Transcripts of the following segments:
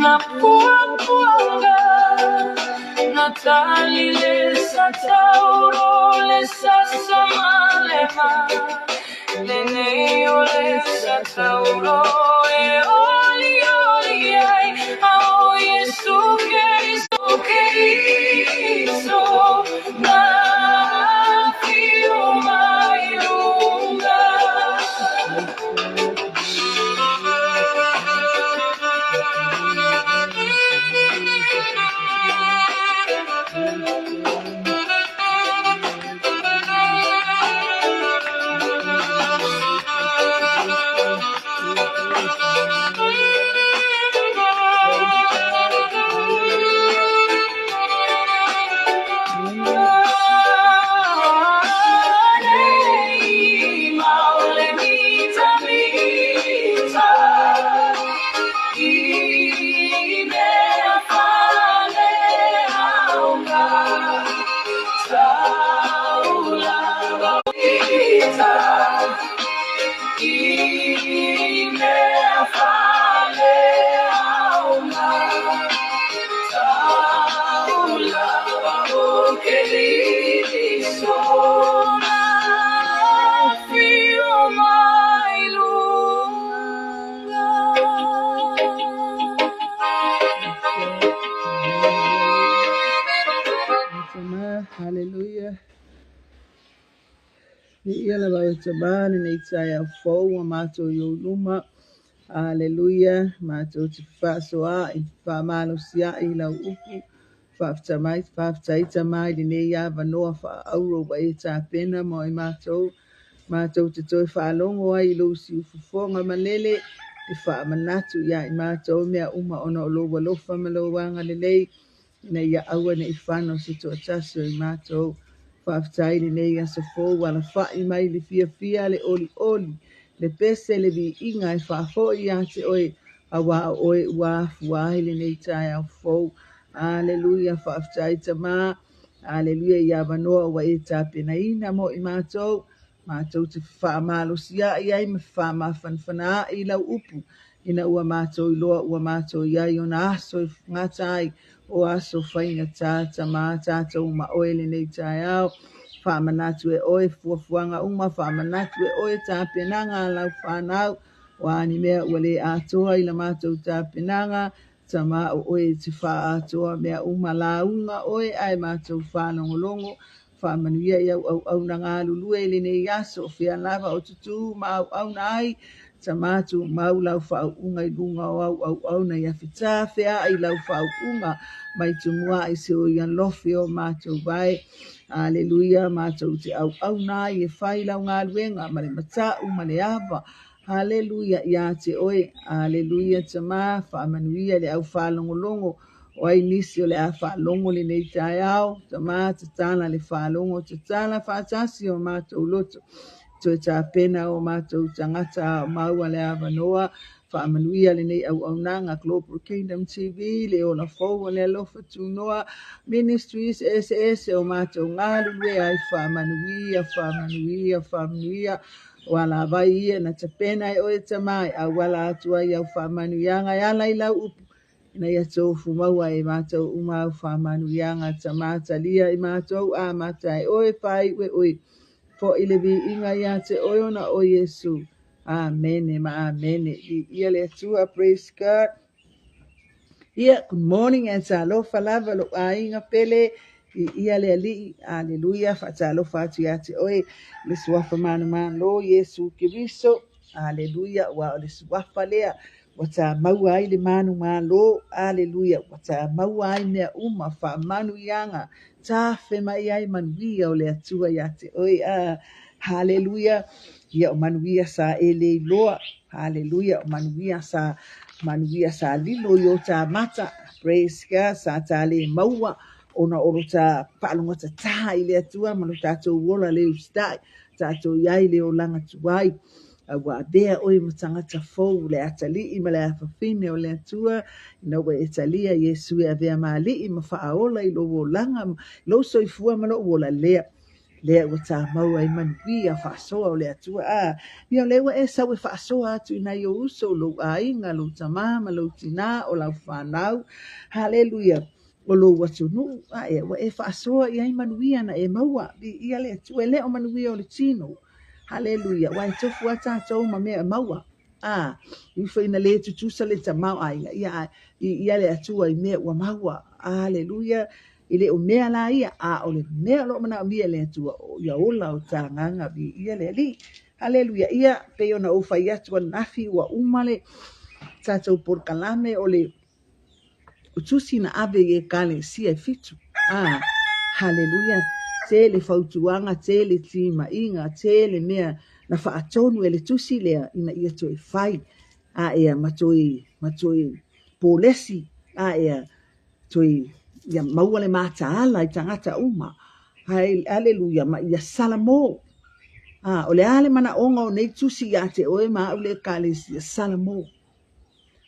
Na puapuaga na tali le satauro le sasamalema lenei o le satauro e oli oli ai a o Iesu Keriso Keriso na afio mai luga. Hallelujah. Viia lava o Tama lenei taeao fou ua matou i ou luma. Hallelujah. Matou te fefaasoaai, fefaamalosiai i lau upu. Faafetai mai, faafetai Tama i lenei avanoa faaauro ua e tapena mo i matou. Matou te toe faalogo ai i lou siufofoga malele e faamanatu ia i matou mea uma ona o lou alofa ma lou agalelei ina ia aua ne i fano se toatasi o i matou. Faafetai i lenei aso fou ua alafai mai le fiafia le olioli, le pese le viiga e faafoi ia te oe, auā o oe ua afua ai lenei taeao fou. Aleluia, faafetai Tama. Aleluia i avanoa ua e tapenaina mo i matou. Matou te fefaamalosiai ai ma fefaamafanafanaai i lau upu, ina ua matou iloa ua matou i ai ona aso e gata ai, o aso faigata Tama tatou ma oe lenei taeao. Faamanatu e oe fuafuaga uma, faamanatu e oe tapenaga a lau fanau, o a ni mea ua le atoa i la matou tapenaga, Tama o oe e te faaatoa mea uma, lauga oe ae matou faalogologo. Faamanuia i au auauna galulue i lenei aso, o fea lava o tutū ma auauna ai, Tama tumau lau faauuga i luga o au auauna ia fetafeai lau faauuga mai tumuai se oi alofi o matou vae. Aleluia, matou te auauna ai e fai lau galuega ma le matau ma le ava. Haleluia ia te oe. Aleluia Tama, faamanuia i le au faalogologo o ai nisi o le a faalogo lenei taeao. Tama, tatala le faalogo, tatala faatasi o matou loto. Toe tapena o matou tagata a o maua le avanoa. Faamanuia lenei auaunaga Global Kingdom TV, le ola fou o le alofa tunoa, Ministries eseese o matou galulue ai. Faamanuia, faamanuia, faamanuia. O alavai ia na tapena e oe Tama e auala atu ai au faamanuiaga e ala i lau upu, ina ia tofu maua e matou uma au faamanuiaga. Tama, talia i matou amata e oe faaiu e oe. Foi le viiga ia te oe ona o Iesu. Amene ma amene. Viia le Atua, praise God. Ia, good morning and talofa lava lou aiga pele. Viia le Alii, aleluia, faatalofa atu ia te oe le suafa manumalo Iesu Keriso. Aleluia, ua o le suafa lea ua tāmaua ai le manumalo. Aleluia, ua tāmaua ai mea uma, faamanuiaga, tafe mai ai manuia o le Atua ia te oe. Ah, haleluia. Ia o manuia sa e le iloa. Haleluia, o manuia sa lilo i o tā mata. Praise God, sa tā le maua ona o lo tā faalogotatā i le Atua ma lo tātou ola le usitai, tātou i ai le olaga tuai. Ua avea oe ma tagata fou, le atalii ma le afafine o le Atua, ina ua e talia Iesu e avea ma alii ma faaola i lou olaga, lou soifua ma lou ola lea. Lea ua tāmau ai manuia faasoa o le Atua. A, ia o lea ua e sau e faasoa atu i nai ou uso, lou aiga, lou tamā ma lou tinā, o lau fanau. Haleluia! O lou atunuu, a ea ua e faasoa i ai manuia na e maua. Viia le Atua, e le o manuia o le tino. Haleluia! Aua e tofu lava tatou ma mea e maua. A, e ui foi ina le tutusa le tamaoaiga, ia ae viia le Atua i mea ua maua. Haleluia! E le o mea la ia, a o le mea o lo o manaomia e le Atua, ia ola o ta agaga, viia le Alii. Haleluia! Ia, pei ona ou fai atu ananafi ua uma le tatou polokalame o le tusi na ave i Ekalesia e fitu. A, haleluia! Tele fautuaga, tele timaiga, tele mea na faatonu e le tusi lea ina ia toe fai, a ea ma toe, ma toe polesi, a ea toe ia maua le mataala i tagata uma. Haleluia, ma ia salamo. A, o le a le manaoga o nei tusi ia te oe ma au le Ekalesia? Salamo.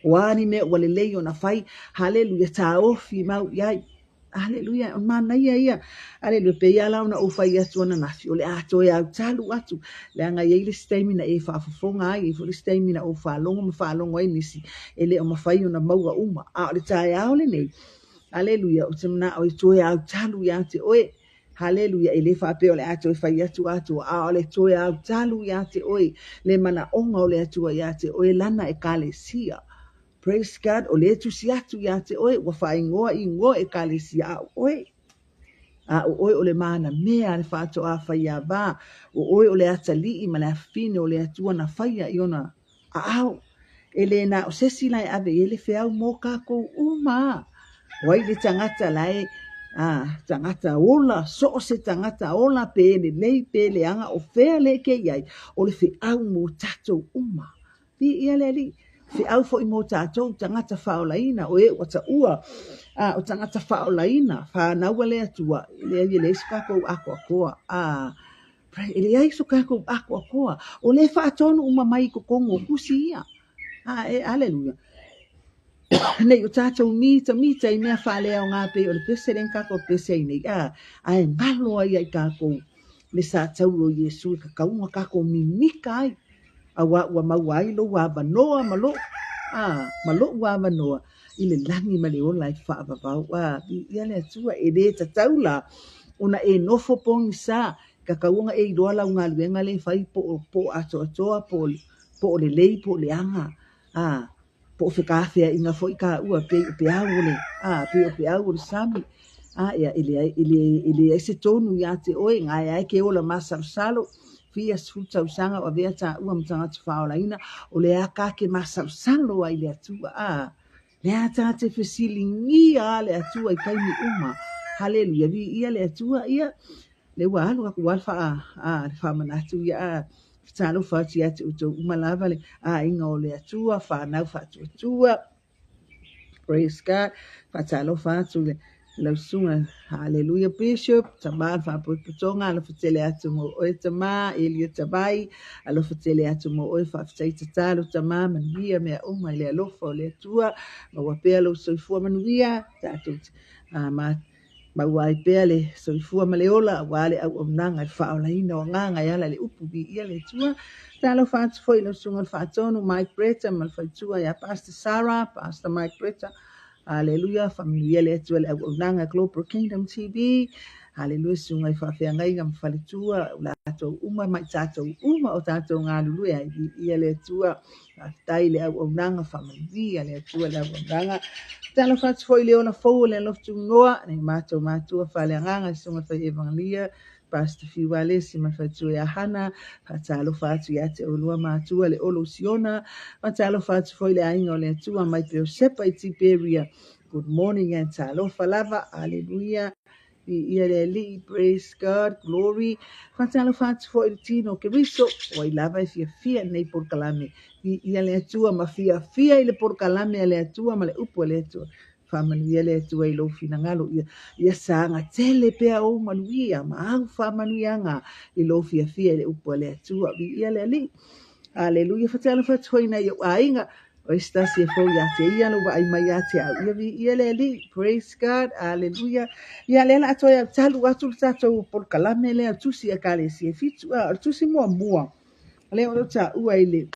O a ni mea ua lelei ona fai, haleluia, taofi mau i ai. Haleluia, o le manaia ia. Haleluia, pei lava la ona ou fai atu ananafi, o le a toe autalu atu, leaga e i ai le isi taimi na e faafofoga ai, e i ai foi le isi taimi na ou faalogo ma faalogo ai nisi, e le o mafai ona maua uma. A o le taeao lenei, haleluia, ou te manao e toe autalu ia te oe. Haleluia, e le faapea o le a toe fai atu atoa, a o le toe autalu ia te oe le manaoga o le Atua ia te oe lana Ekalesia. Praise God, o lea e tusi atu ia te oe, ua faaigoa i igoa Ekalesia a o oe. A o oe o le manamea a le faatoa faiava, o oe o le atalii ma le afafine o le Atua na faia i ona aao. E le na o se isi la e ave i ai le feau mo kākou uma. O ai le tagata la e a, tagata ola, so o se tagata ola pe lelei pe leaga o fea le ke i ai, o le feau mo tātou uma. Viia le Alii. Feau foi mo tātou tagata faaolaina, o e ua taua, a, o tagata faaolaina, fanau a le Atua, e leai e leai se kākou ʻākoakoa, a, e leai so kākou ʻākoakoa, o lea e faatonu uma mai i totonu o tusi ia. A, e, aleluia. Nei o tātou mitamita i mea faaleaoga pei o le pese lea na tātou pese ai nei, a, ae galo ai ia i tākou le sa taui o Iesu e tatau ona tātou mimika ai, auā ua maua ai lou avanoa ma loʻu, a, ma loʻu avanoa i le lagi ma le ola e faavavau. A, viia le Atua, e lē tatau la ona e nofo pogisa, tatau ona e iloa lau galuega lea e fai po o, po o atoatoa, po o, po o lelei, po o leaga, a, po o fekafeaiga foi taua pei o peau o le, a, pei o peau o le sami. A, ia, e leai, e le, e leai se tonu iā te oe, gae ai ke ola masalosalo, fia sefulu tausaga o avea taua ma tagata faaolaina, o le a ka ke masalosalo ai i le Atua, a, le a tā te fesiligia a le Atua i taimi uma. Haleluia, viia le Atua, ia, lea ua alu aku lava le faa, a, le faamanatu ia, a, Talofa atu ia te outou uma lava le aiga o le Atua, whanau whaatuatua. Praise God. Faatalofa atu le lau susuga, hallelujah Bishop, tama le faapotopotoga, alofa tele atu mo oe tama, Elia Tavai, alofa tele atu mo oe, faafetai tatalo tama, manuia mea uma i le alofa o le Atua, maua pea lou soifua manuia, tatou ma Maua ai pea le soifua ma le ola aua le auaunaga i le faaolaina o agaga e ala i le upu viia le Atua. Talofa atu foi i lau Susuga i le Faatonu Mike Bretta ma le faletua ia Pastor Sarah, Pastor Mike Bretta. Haleluia, faamanuia le Atua i le auaunaga Global Kingdom TV. Haleluia, susuga i faafeagaiga ma faletua, o latou uma ma i tatou uma o tatou galulue ai. Viia le Atua. Faafetai i le auaunaga, faamanuia le Atua i le auaunaga. Talofa atu foi i le ola fou o le alofa tunoa, nei matou matua faaleagaga i susuga fai evangelia, Pastor Fiu Alesi ma le faletua ia Hana, faatalofa atu ia te oulua matua le Olo Siona, faatalofa atu foi i le aiga o le Atua mai Peosepa i Tiperia. Good morning and talofa lava, hallelujah. Viia le Alii, praise God, glory. Faatalofa atu foi i le tino o Keriso, o ai lava e fiafia i lenei polokalame. Viia le Atua ma fiafia i le polokalame a le Atua ma le upu a le Atua. Faamanuia le Atua i lou finagalo, ia, ia saga tele pea ou manuia ma au faamanuiaga i lou fiafia i le upu a le Atua. Viia le Alii. Aleluia. Faatalofa atu foi i nai ou aiga. O ai se tasi e fou ia te ia lou vaai mai ia te au. Ia viia le Alii. Praise God. Aleluia. Ia lea la a toe autalu atu le tatou polokalame lea o tusi a Ekalesia e fitu. A, o le tusi muamua, lea o lo o taua i le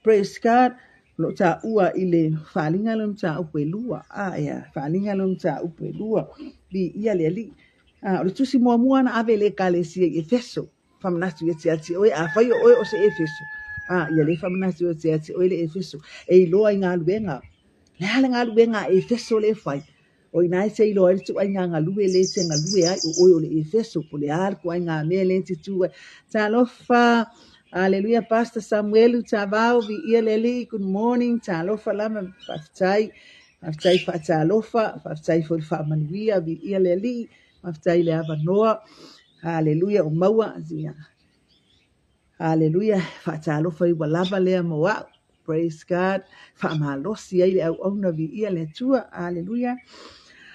Praise God. O lo o taua i le faaaliga lea o mataupu e lua. A, ea, faaaliga lea o mataupu e lua. Viia le Alii. A, o le tusi muamua na ave i le Ekalesia i Efeso. Faamanatu ia te ati oe, afai o oe o se Efeso, a, ia le faamanatu ia te ati oe le Efeso, e iloa i galuega. Le a le galuega a Efeso le fai? O ina e te iloa ai le tuaiga galue le te galue ai, o oe o le Efeso, po le a le tuaiga mea le te tu ai. Talofa, Aleluia, Pastor Samuelu, Tavao, viia le Alii, good morning, talofa lama, faafetai, faafetai faatalofa, faafetai foi le faamanuia, viia le Alii, faafetai le avanoa. Haleluia o maua ia. Haleluia faatalofa i ua lava lea mo au. Praise God. Faamalosi ai le auauna viia le Atua. Haleluia.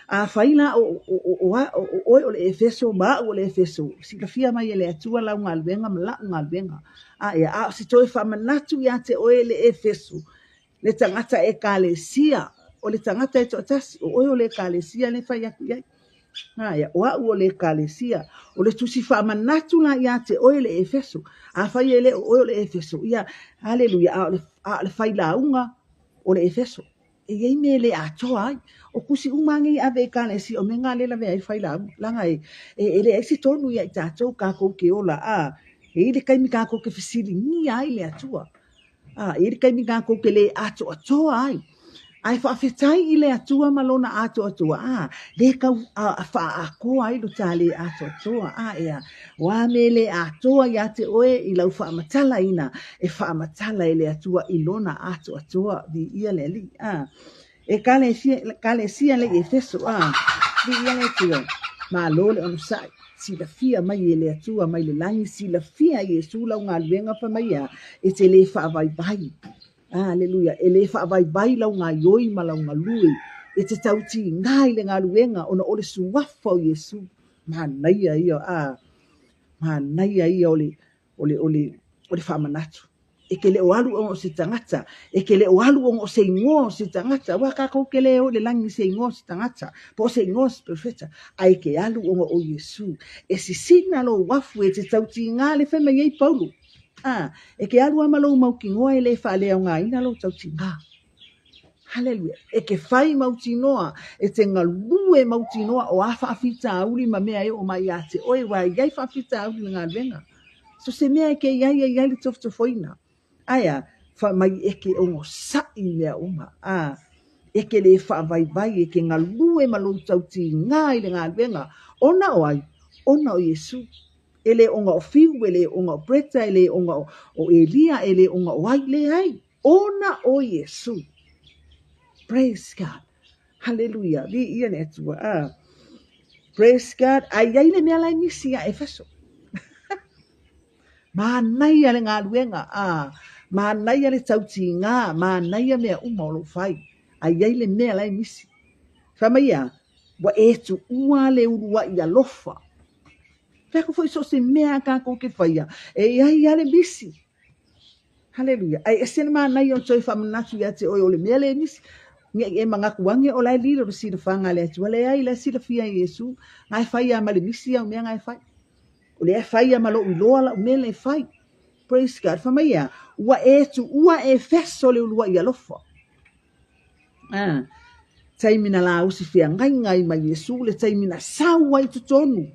Afai la o oe o le Efeso ma au o le Efeso, silafia mai e le Atua lau galuega ma la'u galuega. A ia, a o se toe faamanatu ia te oe le Efeso, le tagata Ekalesia, o le tagata e toatasi, o oe o le Ekalesia lea e fai atu i ai. Aia, o au o le Ekalesia, o le tusi faamanatu la ia te oe le Efeso. Afai e le o oe o le Efeso, ia, haleluia, a o le, a o le failauga o le Efeso. E i ai mea e le atoa ai. O tusi uma nei e ave i Ekalesia, o mea na lea e lavea ai le failauga. Leaga e, e, e leai se tonu ia i tatou, tatou te ola, a, e i ai le taimi tatou te fesiligia ai le Atua. A, e i ai le taimi tatou te le atoatoa ai. Ae faafetai i le Atua ma Lona atoatoa, a, lē tau a, faaatoa ai lo ta le atoatoa. A, ea, o a mea le atoa iā te oe i lau faamatalaina, e faamatala e le Atua i Lona atoatoa. Viia le Alii. A, Ekalesia, Ekalesia le i Efeso, a, viia le Atua. Malo le onosai. Silafia mai e le Atua mai le lagi, silafia e Iesu lau galuega fai mai a, e te le faavaivai. Aleluia, e le faavaivai lau gaioi ma lau galue, e te tautigā i le galuega ona o le suafa o Iesu. Manaia ia, a, manaia ia o le, o le, o le, o le faamanatu. E te le o alu ona o se tagata, e te le o alu ona o se igoa o se tagata, aua tatou te le o i le lagi i se igoa o se tagata, po o se igoa o se perofeta, ae e te alu ona o Iesu. E sisina lou afu e te tautigā le fai mai ai Paulo. A, e te alu lava ma lou mautinoa e le faaleaogaina lou tautigā. Haleluia. E te whai mautinoa, e te galue mautinoa o a faafitauli ma mea e oo mai ia te oe, wa e iai faafitauli le galuega. So se mea e ke iai e iai le tofotofoina. Ae a, fai mai e ke ogosaʻi i mea uma. A, e ke le faavaivai, e ke galue ma lou tautigā i le galuega. Ona o ai? Ona o Iesu. E le ona o Fiu, e le ona o Bretta, e le ona o Elia, e le ona o ai, leai. Ona o Iesu. Praise God. Haleluia. Viia le Atua. Ah. Praise God. Ae i ai le mea la e misi ia Efeso. Manaia le galuega. Ah. Manaia le tautigā. Manaia mea uma o lo o fai. Ae i ai le mea la e misi. Fai mai a, ua e tuua le uluai alofa. Fai atu foi so o se mea a tatou te faia, e i ai lava le misi. Haleluia. Ae ese le manaia o toe faamanatu ia te oe o le mea le misi. Ne i e manatu ane o la e lilo le silafaga a le Atua. Leai, la e silafia e Iesu. Na e fai lava ma le misi au mea na e fai. O lea e fai lava ma lou iloa lau mea le fai. Praise God. Fai mai ea, ua e tuua Efeso le uluai alofa. Ah, taimi na lausi feagaiga ai ma Iesu, le taimi na sau ai i totonu,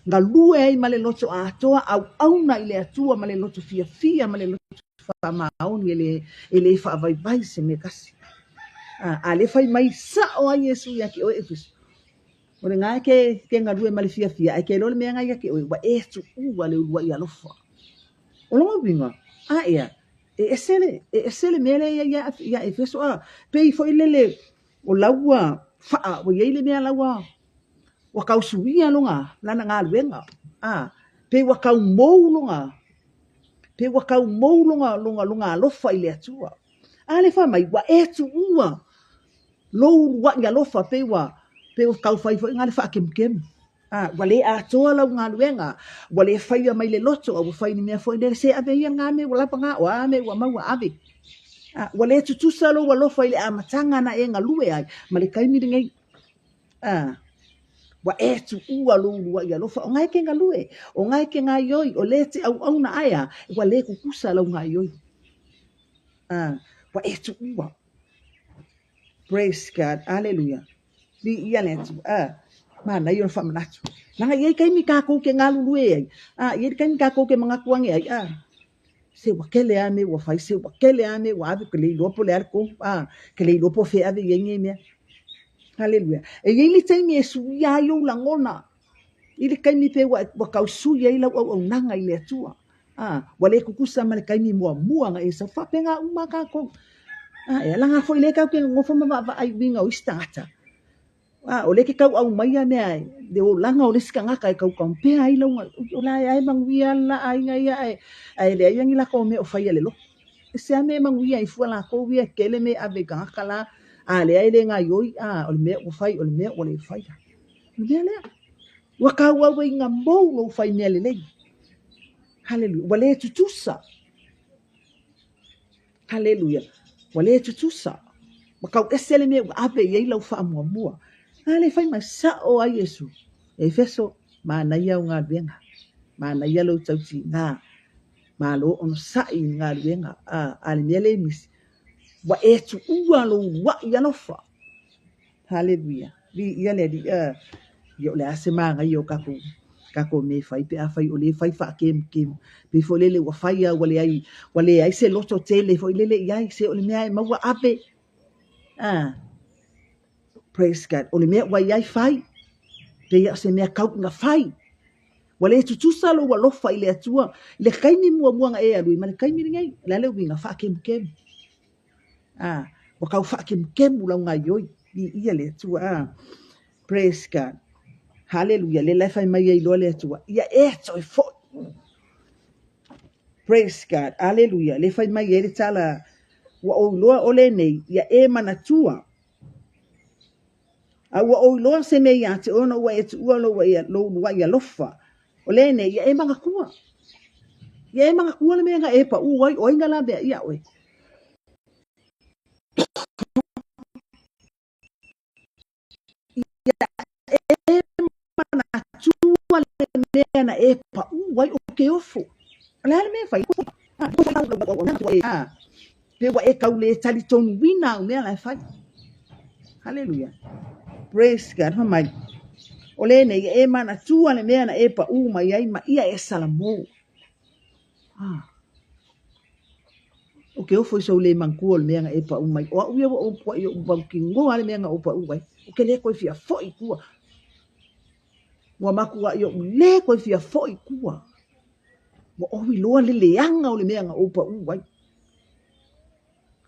galue ai ma le loto atoa, auauna i le Atua ma le loto fiafia ma le loto faamaoni e le, e le faavaivai se mea tasi. A, a le fai mai sao ai Iesu ia te oe Efeso. O le gā ke, ke galue ma le fiafia, ae ke iloa le mea gā ia te oe, ua e tuua le uluai alofa. O lona uiga, a ea, e ese le, e ese le mea lea ia, ia Efeso, a, pei foi lele o laua faa, ua i ai le mea laua, ua tausuia lona, lana galuega, a, pei ua tau mou lona, pei ua tau mou lona, lona, lona alofa i le Atua. A le fai mai, ua e tuua lou uluai alofa, pei ua, pei ua tau fai foi nga le faakemukemu. A, ua le atoa lau galuega, ua le faia mai le loto, a ua fai i le mea foi lele, se ave ia lena mea ua lava na, o a mea ua maua, ave. A, ua le tutusa lou alofa i le amataga na e galue ai ma le taimi lenei. A, ua e tuua lou uluai alofa, o na e te galue, o na e te gaioi, o lea e te auauna ae a, ua le tutusa lau gaioi. A, ua e tuua. Praise God, aleluia. Viia le Atua. A, manaia o le faamanatu. Leaga e i ai taimi tatou te galulue ai, a, e i ai taimi tatou te manatu ane ai, a, se ua tele lava mea ua fai, se ua tele lava mea ua ave, ou te le iloa po o le a le tonu, a, ou te le iloa po o fea e ave i ai nei mea. Haleluia. E i ai le taimi e suia ai ou lagona, i le taimi pe ua, ua tau sui ai lau auaunaga i le Atua. A, ua le tutusa ma le taimi muamua na e sau. Faapena uma lava tatou. A, e ala lena foi lea tatou te nonofo ma vaavaai i uiga o isi tagata. A, o lea e te tau aumaia mea le olaga o le isi tagata e tau compare ai lau, o la e manuia lava le la aiga ia ae, ae leai ni latou mea o faia i le lotu. E ese lava mea e manuia ai fua latou ia, e tele mea e ave i tagata la, a o lea e le gaioi, a, o le mea ua fai, o le mea ua le faia. O le mea lea. Ua tauauina mou lou fai mea lelei. Haleluia. Ua le tutusa. Haleluia. Ua le tutusa. Ua tau ese le mea ua ave i ai lau faamuamua. A le fai mai sao ai Iesu. E Efeso, manaia au galuega. Manaia lou tautiga. Malo onosai i le galuega. A, a le mea le misi. Ua e tuua lou uluai alofa. Haleluia. Viia le Alii. Uh, ia o le a se manaia o tatou tatou mea e fai pe afai o lea e fai faakemukemu. Pei foi lele ua fai a ua leai, ua leai se loto tele foi lele i ai, se o le mea e maua ave. Ah, praise God. O le mea ua i ai fai. Pei o se mea kau ina fai. Ua le tutusa lou alofa i le Atua i le taimi muamua na e alu ai ma le taimi lenei. O le a le uiga faakemukemu. A, ua tau faakemukemu lau gaioi. Viia le Atua. A, praise God. Haleluia. Lea la e fai mai ai loa le Atua, ia e toe foi. Praise God. Haleluia. Lea fai mai ai le tala, ua ou iloa o lenei, ia e manatua. A ua ou iloa se mea ia te oe ona ua e tuua lou, lou uluai alofa. O lenei, ia e manatua. Ia e manatua le mea na e paʻu ai, o ai na laveai iā oe. Ia e manatua le mea na e paʻu ai o ke ofo. O le a le mea e fai? Pe ua e tau le talitonuina au mea la e fai. Haleluia. Praise God. Fai mai, o lenei, e manatua le mea na e paʻu mai ai ma ia e salamo. Ah. O ke ofo i sou le manatua o le mea na e paʻu mai. O au ia ua ou puaʻi oʻu mautinoa le mea na ou paʻu ai. Ou te le toe fia foʻi i tua. Ua matuaʻi oʻu le toe fia foʻi i tua. Ua ou iloa le leaga o le mea na ou paʻu ai.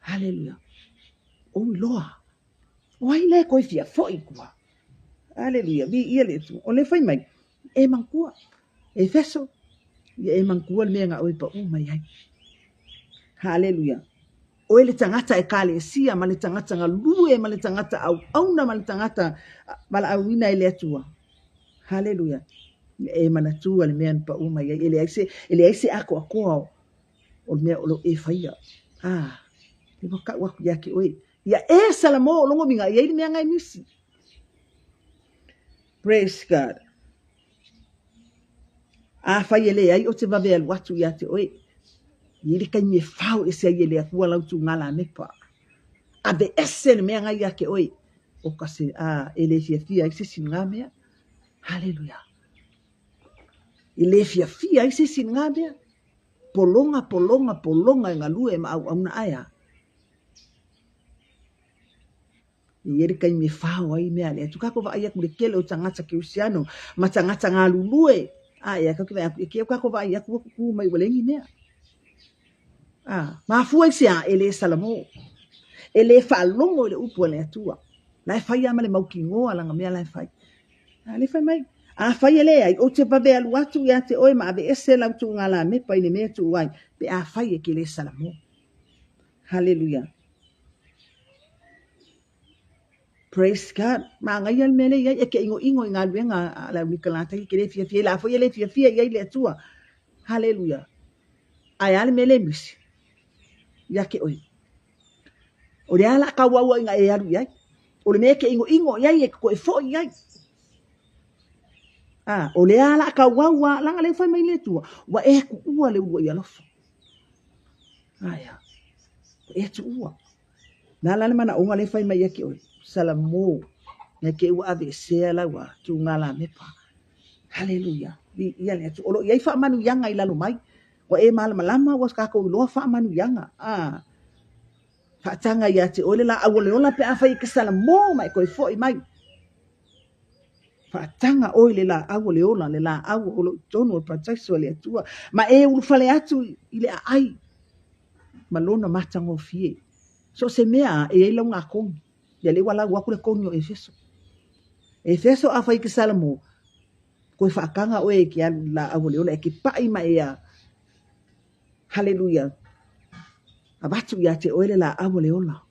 Haleluia. Ou iloa. O ai le toe fia foʻi i tua. Haleluia. Viia le Atua. O le fai mai, e manatua. Efeso, ia e manatua le mea na oe paʻu mai ai. Haleluia. Oe le tagata ekalesia ma le tagata galue ma le tagata auauna ma le tagata valaauina e le Atua. Haleluia. E manatua le mea na paʻu mai ai. E leai se, e leai se atoatoa o, o le mea o lo e faia. Ah, e ua kau aku ia te oe. Ia e salamo o longo minga i ai le mea ngai misi. Praise God. Afai e leai o te vave alu atu ia te oe, i ai le taimi e fao ese ai e le Atua lau tugalamepa. Ave ese le mea ngai ia te oe, o ka se, a, e le fiafia ai se isi i lena mea. Haleluia. E le fiafia ai se isi i lena mea. Pologa, pologa, pologa e galue ma auauna ae a. E i ai le taimi e fao ai mea a le Atua. Kākou vaai atu i le tele o tagata kerisiano ma tagata galulue. A ea kākou te vaai atu, e keu kākou vaai atu ua kukū mai ua leai ni mea. A, mafua i se a, e le salamo. E le faalogo i le upu a le Atua. La e fai lava ma le mautinoa lana mea la e fai. A le fai mai, afai e leai, ou te vave alu atu ia te oe ma aveese lau tuugalamepa i le mea e tuu ai, pe afai e ke le salamo. Haleluia. Praise God. Manaia le mea lea i ai, e te inoino i galuega a le Aunikalātai, e te le fiafia i la foi e le fiafia i ai le Atua. Haleluia. Ae a le mea lea e misi ia te oe? O le a la tauauaiga e alu i ai? O le mea e te inoino i ai e te toe foi i ai. A, o le a la tauau a, laga lea fai mai le Atua, ua e tuua le uluai alofa. Aia, ua e tuua. Le a la le manaoga lea e fai mai ia te oe? Salamo, ia te ua aveesea lau a tuga lamepa. Haleluia. Viia le Atua. O lo o i ai faamanuiaga i lalo mai. Ua e malamalama ua tatou iloa faamanuiaga. A faataga ia te oe le laau o le ola pe afai e te salamo ma e toe foi mai. Faataga oe i le laau o le ola, le laau o lo o i totonu o le parataiso a le Atua, ma e ulufale atu i le aai ma lona matagofie. So o se mea a e i ai lau gakoni, ia lea ua lau atu le koni o Efeso. Efeso afai e te salamo, toe faataga oe e te alu i le laau o le ola, e te pai ma e a. Haleluia. Avatu ia te oe le laau o le ola.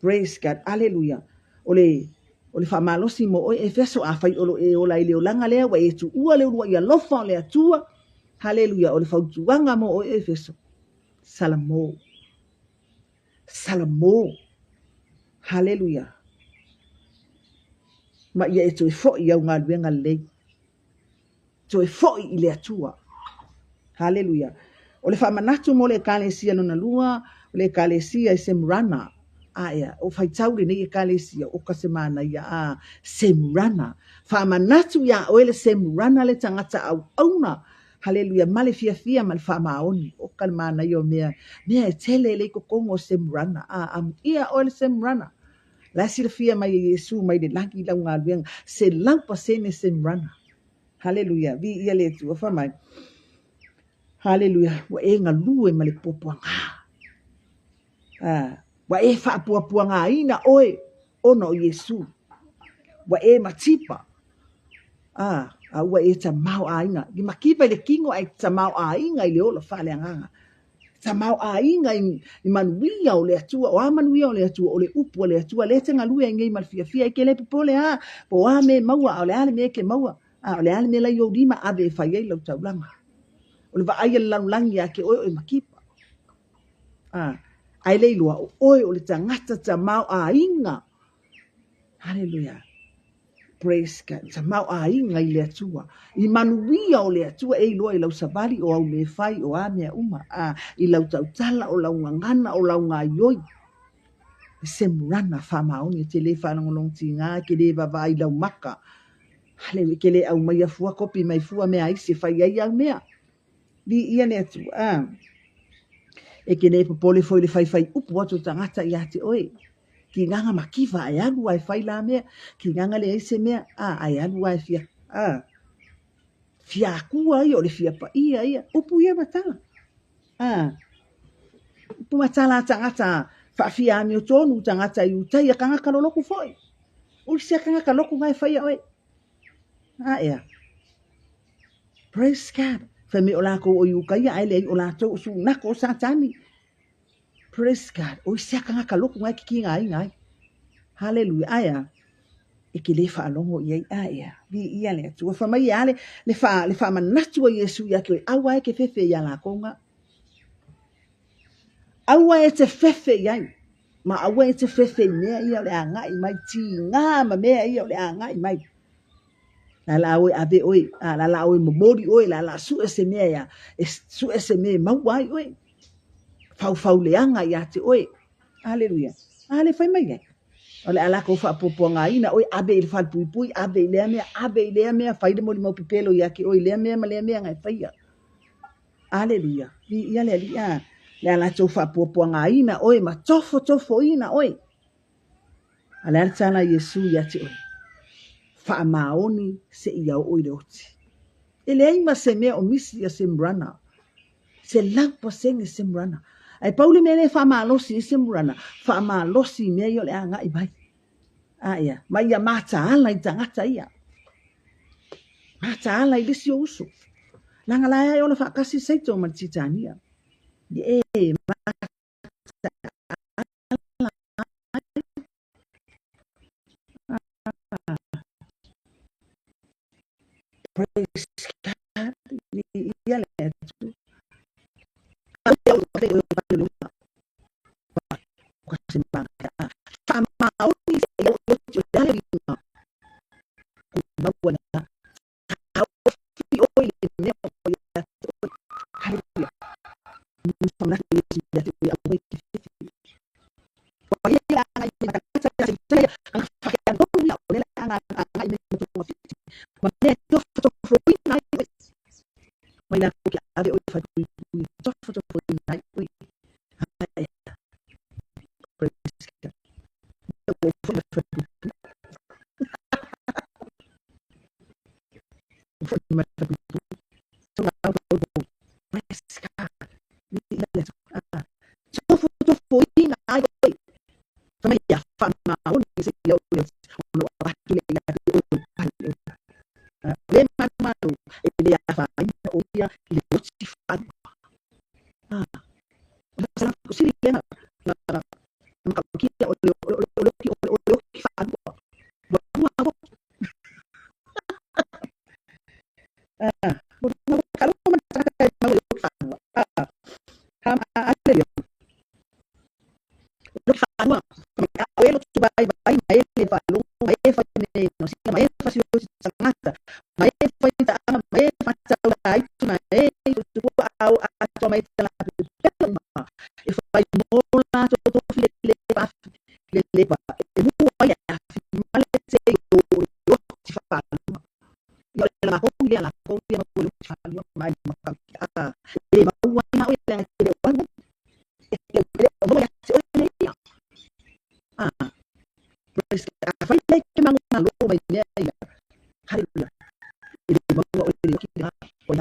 Praise God. Aleluia. O le o le faamalosi mo oe, Efeso, afai o lo e ola i le olaga lea, ua e tuua le uluai alofa o le Atua. Haleluia. O le fautuaga mo oe, Efeso. Salamo. Salamo. Haleluia. Ma ia e toe foi i au galuega lelei. Toe foi i le Atua. Haleluia. O le faamanatu mo le Ekalesia lona lua, o le Ekalesia i Semurana. Aea, o faitau lenei Ekalesia, o ka se manaia, a, Semurana. Faamanatu iā oe le Semurana le tagata auauna. Haleluia, ma le fiafia ma le faamaoni. O ka le manaia o mea, mea e tele le i totonu o Semurana. A, amuia oe le Semurana. La e silafia mai e Iesu mai le lagi lau galuega, 100% Semurana. Haleluia, viia le Atua, fai mai. Haleluia, ua e galue ma le puapuaga. Ah, ua e faapuapuagaina oe ona o Iesu. Ua e matipa. Ah, a ua e tamaoaiga. I makipa i le kino ae tamaoaiga i le ola faaleagaga. Tamaoaiga i, i manuia o le Atua. O a manuia o le Atua? O le upu a le Atua. Lea e te galue ai nei ma le fiafia. E ke le popole a, po o a mea e maua, a o le a le mea e ke maua, a o le a le mea la i ou lima, ave e fai ai lau taulaga. O le vaai a le lalolagi ia te oe o e makipa. A, ae le iloa, o oe o le tagata tamaoaiga. Haleluia. Praise God. Tamaoaiga i le Atua. I manuia o le Atua e iloa i lau savali o au mea fai o a mea uma. A, i lau tautala o lau gagana o lau gaioi. E semurana faamaoni e te le faalogologo tiga e ke le vaavaai i lau maka. Haleluia. E ke le aumaia fua kopi mai fua mea a isi e fai ai au mea. Viia le Atua. A, e ke le popole foi i le faifai upu atu o tagata ia te oe. Kīngaga makiva ae alu a e fai la mea, kīngaga leai se mea, a, ae alu a e fia, a, fia akua ia, o le fia paia ia, upu ia ma tala. A, upu ma tala a tagata, faafia amiotonu tagata i utai a kangaka loloku foi. O isi a kangaka loku nga e faia oe. A ea. Praise God. Fai mai o lakou o i uka ia, ae leai o latou o sunako o Satani. Praise God. O isi a kangaka loku ngai kiki nga ai ngai. Hallelujah. Ae a. E ke le faalogo i ai. Ae a. Viia le Atua. Fai mai e a le, le, fa, le faamanatu a Iesu ia te oe. Aua e ke fefe ia lakou nga. Aua e te fefe i ai. Ma aua e te fefe i mea ia o le agai mai. Tiga ma mea ia o le agai mai. La la oe ave oe, a la la oe momoli oe, la la sue se mea ia, e sue se mea e maua ai oe. Faufau leaga ia te oe. Aleluia. A le fai mai ai. O le a lakou faapuapuagaina oe, ave i le falepuipui, ave i lea mea, ave i lea mea, fai le molimau pepelo ia te oe i lea mea ma lea mea na e faia. Aleluia. Viia le Alii. A le a latou faapuapuagaina oe ma tofotofoina oe. A le a le tala a Iesu ia te oe? Faamaoni seia oo i le oti. E leai ma se mea o misi ia Semrana. 100% Semrana. Ae pau le mea lea e faamalosi ai Semrana, faamalosi i mea ia o le a agai mai. A ia, ma ia mataala i tagata ia. Mataala i le isi ou uso. Leaga la e ola faatasi Saito ma le Titania. Ia e mataala ai. Praise God. Viia le Atua.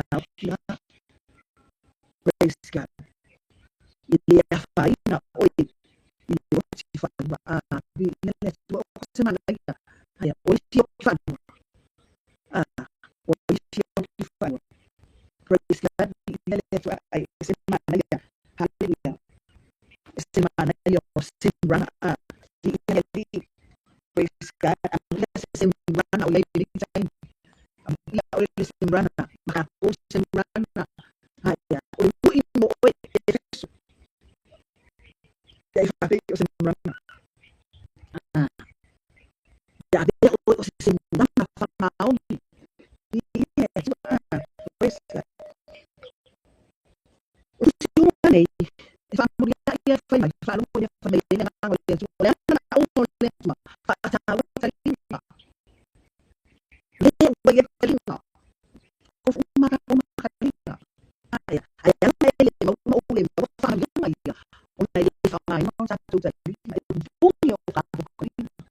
Praise God. Praise God. I le afaina oe i le oti whanua. A, vi le le tua o se mana ia. Aia, o isi o ki whanua. A, o isi o ki whanua. Praise God. Vi le le tua ai se mana ia. Hallelujah. Se mana ia o simrana. A, vi le le Praise God. Ang ia se simrana o ia i time. Ang ia o le simrana. Makako simrana. Aia, o le mui mo oe e feso. Ia i whapei o simrana. Ah. Ia avea oe o se simrana whamaoni. I ia e tua. Praise God. O te siuma nei, e whaamuri a ia whai mai, whaalongo ia whai mai e le nganga o le Atua. O le ana na o le Atua, whaataua talima. Le ua ia talima. O umaka o makalima. Aia, aia ana e le mau ma o le mau whaamuri ia. O na le whangai ma o tātou talima. E pungi o tātou kalima.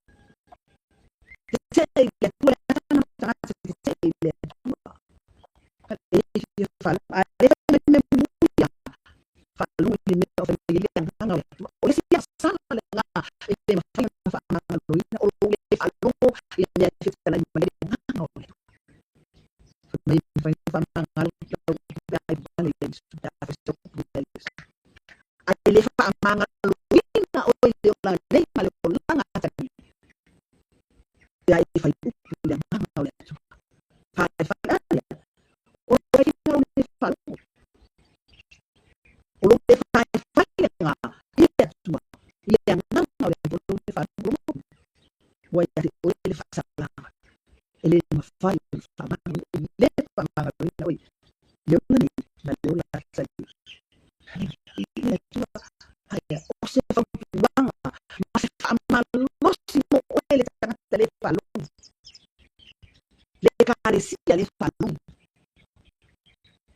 Te te i le Atua, le atana tagata te te i le Atua. E fia whalu. A le whai mai me muia. Whalu i le mea o whai mai le anganga o le Atua. O le sia sala le ngā e le mawhai na whaamangaloina. O lo le whalongo i le mea e whitalai mai le anganga o le Atua. Mai whai whaamangalo lau pea ai wale ia isu pea whai se upu ia isu. Ai le whaamangaloina o i le ola nei ma le olanga atani. Pea i whai upu le anganga o le Atua. Whai whai aia. O lo whai o le whalongo. O lo le whai whai le ngā i le Atua. I le anganga o le Atua o le whalongo. Ua ia te oe le whaasalanga. E le mawhai o le whamangalo i le whamangaloina oi. Le ola nei, ma le ola atali. I le Atua. Aia, o se whautuanga, ma se whamalosi mo oe le tangata le whalongo. Le ekalesia le whalongo.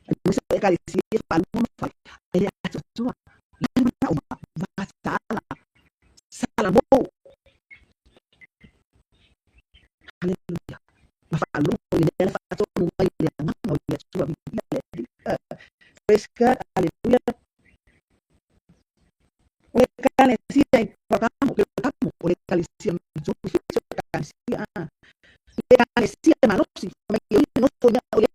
Ai se ekalesia le whalongo ma whai. Ai le atuatua. Le mana o ma sala. Sala mo. Hallelujah. Ma whalongo le mea le whaatonu mai le anganga o le Atua vi ia le Atua. Praise God. Hallelujah. O le ekalesia i whakamo, le whakamo, o le ekalesia o le ekalesia. Le ekalesia malosi, mai o le nofo ia, o le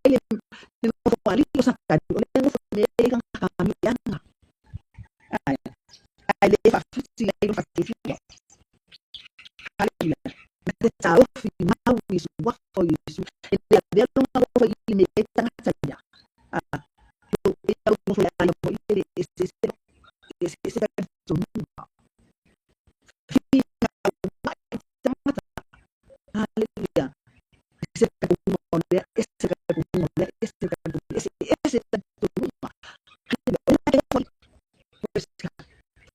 le nofo ali o satani, o le nofo me e ka kami anga. Ai, ai le whawhiti ai lo whakifua. Hallelujah. Na te tāofi mau i suafa o Iesu. E le avea lona alofa i le mea e tagata ia. Lo e au nofo ia ia mo i le ese ese ese ese talitonuga. Fefinauai tagata. Haleluia. Ese talitonuga o lea, ese talitonuga o lea, ese talitonuga, ese ese talitonuga. Haleluia. O lea ke nofo i. Praise God.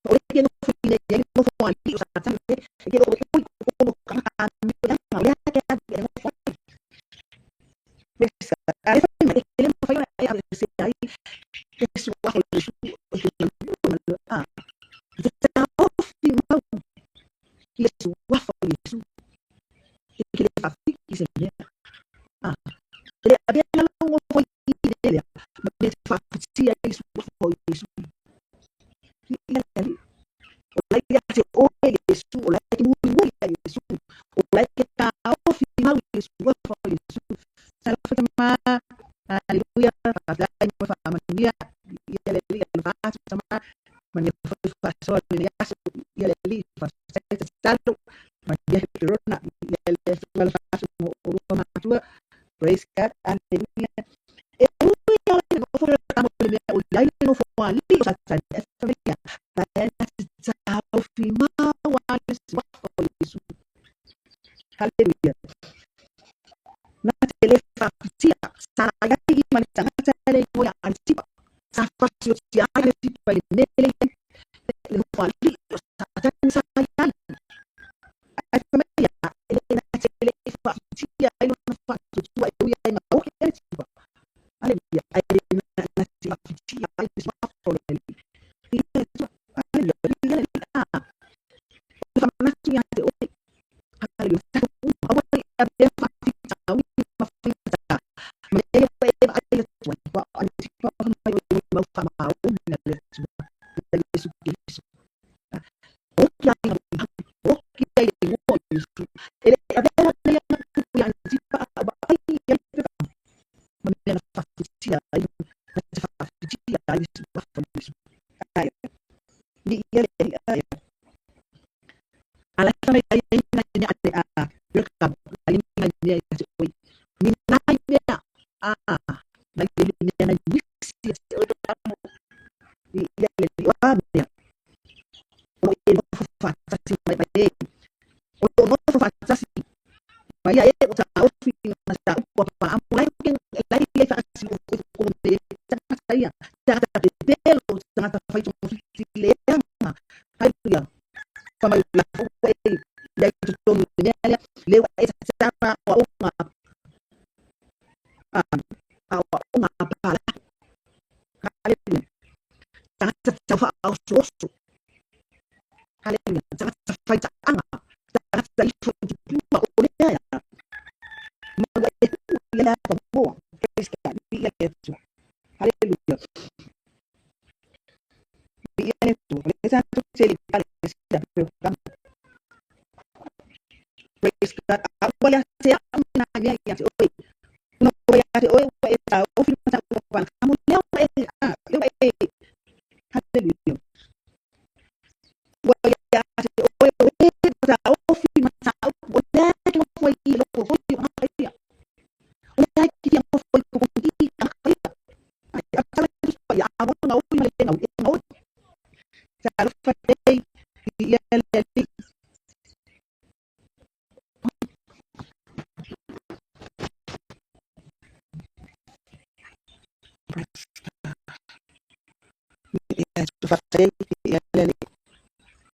O lea ke nofo i nei, ai nofo alii o Satani, e ke o oi kono kangaka o lea ke alu e nofo ai. Praise God. A e fai mai, e le mafai ona e aveesea ai le suafa o Iesu e te galue ma le a. E te taofi mau i le suafa o Iesu. E ke le faafiki se mea. E le avea lou nofo i i le lea, ma mea te faafitia ai le suafa o Iesu. Ia le Alii. O la ia te oe Iesu, o la e ke mulimuli ia Iesu, o la e ke taofi mau i le suafa o Iesu. Talofa tama, haleluia, faafetai mo le faamanuia, ia le Alii alofa atu tama, manuia foi faasoa lenei aso, ia le Alii, faafetai tatalo, manuia Heperona, ia le Atua alofa atu mo oulua matua. Praise God, haleluia. E ui ala i le nofo le kamo le mea o i ai le nofo alii o Satani, e whameia, la e na te taofi mau a le suafa o Iesu. Haleluia. Na te le whaafitia, sa ai i ma le tagata le ingoa ia Antipa. Sa fasiotia ai le tipa i le mele i ai le nofo alii o Satani sa i ai. Ae fai mai ia, e le na te le i whaafitia ai lona whaatuatua e ui ai ma oki ai le tipa. Haleluia. Ae le na te whaafitia ai le suafa o le Alii. Ia le Atua. Haleluia. Ia le Alii. Ah. O le whamanatu ia te oe. Haleluia. Tatou uma. Aua ne i avea faafitauli ma faigata. Ma mea ia ua e vaai atu ai. Ua o Antipa o mai o i mau whamaoni a le Atua. Ia Iesu Keriso. Oki ai ngā mau. Oki ai le ingoa o Iesu. E le avea nei ana kupu ia Antipa a vaai i ai pepa. Ma mea na whaafitia ai. Na te whaafitia ai le suafa o Iesu. Ae. Ni ia le Alii. Ae. Ala fa mai ai ai nai mea ane a welcome ai nai mea ia te oi. Ni nai mea a nai le mea nai misi ia te oi kamo. I ia le li o a mea. O lo e nofo faatasi mai mai e. O lo nofo faatasi mai ia e o ta ofi na ta upu a pa amu lai ke lai ia faasi o ko ko me tagata ia tagata pepelo tagata fai togafiti leaga. Haleluia. Fa mai la fo e ia i totonu i le mea lea le ua e tatara o aoga a aoga pala. Haleluia. Tagata tau whaososo. Haleluia. Tagata whai ta'anga. Tagata ifo i te pua o lea ia. Ma ua e hu i lea pa moa. Praise God. Viia le Atua. Haleluia. Viia le Atua. O lea tātou te le pale sida peo kamo. Praise God. A ua ia te au nā mea ia te oe. Una ua ia te oe ua e tā ofi ma tā ua pana kamo lea ua e a lea ua e. Haleluia. Ua ia te oe o e tā ofi ma tā upu o lea ke nofo ai i loko foi o ngā ia. O lea ke fia nofo i koko i ka ia. Ai, a tala tu pa ia a wana oi ma le ngau e ngau. Talofa nei i ia le Alii. Praise God. Ia tu whakarei